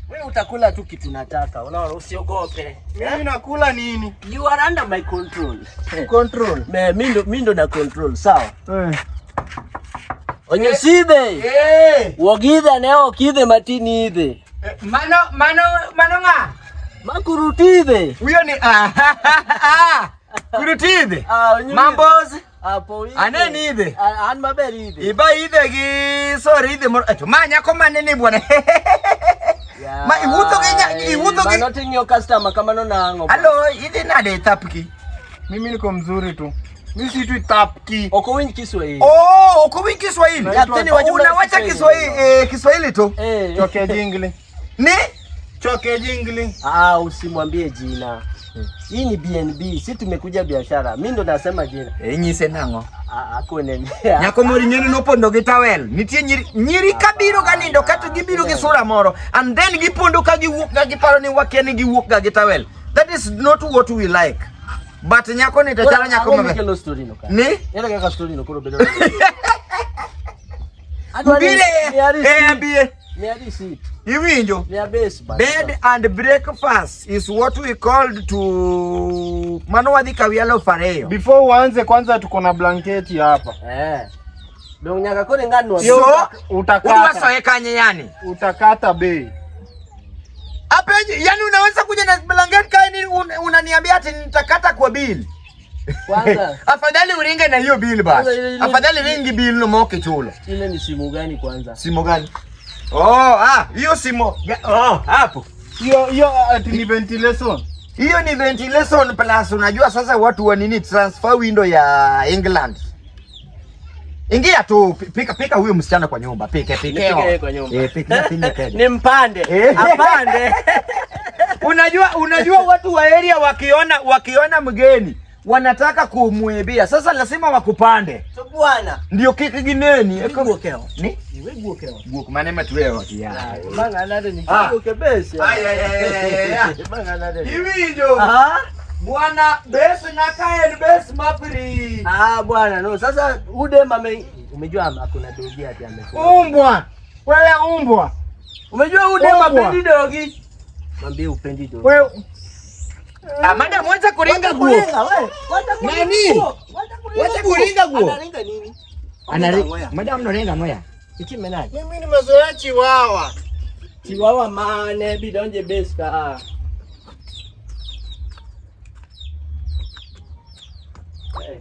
Wewe utakula tu kitu nataka. Unaona, usiogope. Mimi nakula nini? You are under my control. Control. Me, mi ndo na control, sawa? Eh. Onyesithe. Eh, Wogithe ne okithe matini ithe. Mano mano mano nga. Makurutithe. Huyo ni ah, ah, Kurutidhe. Ah, onyurithe. Mambos. Apo ithe. Aneni ithe. Ah, an maber ithe. Iba idhe gi sorry idhe moro. To ma nyako manene bwana. Ya. Ma iwuotho gi iwuotho gi Mano ting'iyo customer kamano nang'o? Hello, idhi nade tapki? Mimi niko mzuri tu. Mimi siitwi tapki. Ok owinj Kiswahili. Oh, uko wingi Kiswahili. Lakini wajua Unawacha Kiswahili. Kiswahili Kiswahili tu. Eh. Choke jingli. Ni? Choke jingli. Ah, usimwambie jina. Hii ni BNB, si tumekuja biashara. Mi ndo nasema jina. Eh, nyise nang'o? Ah, akone. Nyako moro ing'eni nopondo gi towel. Nitie nyiri, nyiri kabiro ga nindo kata gibiro gi sura moro and then gipondo ka giwuok ga giparo ni wakia ni giwuok ga gi towel. That is not what we like. But nyako ni to chalo nyako maber. Kelo story no ka. Ni? Ere kaka story no koro bedo. Adwa ni Bile miya eh receipt. bie. Miya receipt. Iwinjo? Miya base bana. Bed and breakfast is what we called to mano wadhi kawialo ariyo. Before uanze kwanza tuko na blanketi hapa. Eh. Dong nyaka koro ing'adnwa. So, udwa Utakata. soye kanye yani? Utakata bei. Apenji, yani unaweza kuja na blanket kae ni unaniambia ati nitakata kwa bill. Kwanza Afadhali uringe na hiyo bill Kwanza basi. Afadhali ringi bill no moke chulo. ile ni simu gani kwanza? Simo gani? Oh, ah, hiyo simo. Oh, hapo. Hiyo hiyo ati ni ventilation. Hiyo ni ventilation plus unajua sasa watu wa nini transfer window ya England. Ingia tu pika pika huyo msichana kwa nyumba, pike pike. Nipike yeye kwa nyumba. Eh, pika pika pika. Ni mpande. Eh. Apande. Unajua watu wa area wakiona mgeni wanataka kumwibia. Sasa lazima wakupande. To bwana. Ndio kiki gineni. Iwe guok e ot. Ni? Iwe guok e ot. Guok mane matweyo ot ya. Bang' alade ni Ah. guok e base. Ay, ay, ay, ay, ay, ay. Bang' alade ni. Iwinjo. Ah. Bwana base na kaen base mapri. Ah, bwana no. Sasa udem ame umejua akuna dogi ati amefunga. Umbwa. Wewe umbwa. Umejua udem Umbwa. apendi dogi. Mwambie upendi dogi. Wewe Ah, madam wacha kuringa guo. Kuringa wewe. Wacha kuringa Nani? guo. Wacha kuringa Wacha kuringa guo. Anaringa nini? Anaringa. Madam no ringa ngoya. Itime nani? mimi nimezoea chiwawa. Chiwawa mane bidonje base ka. Eh.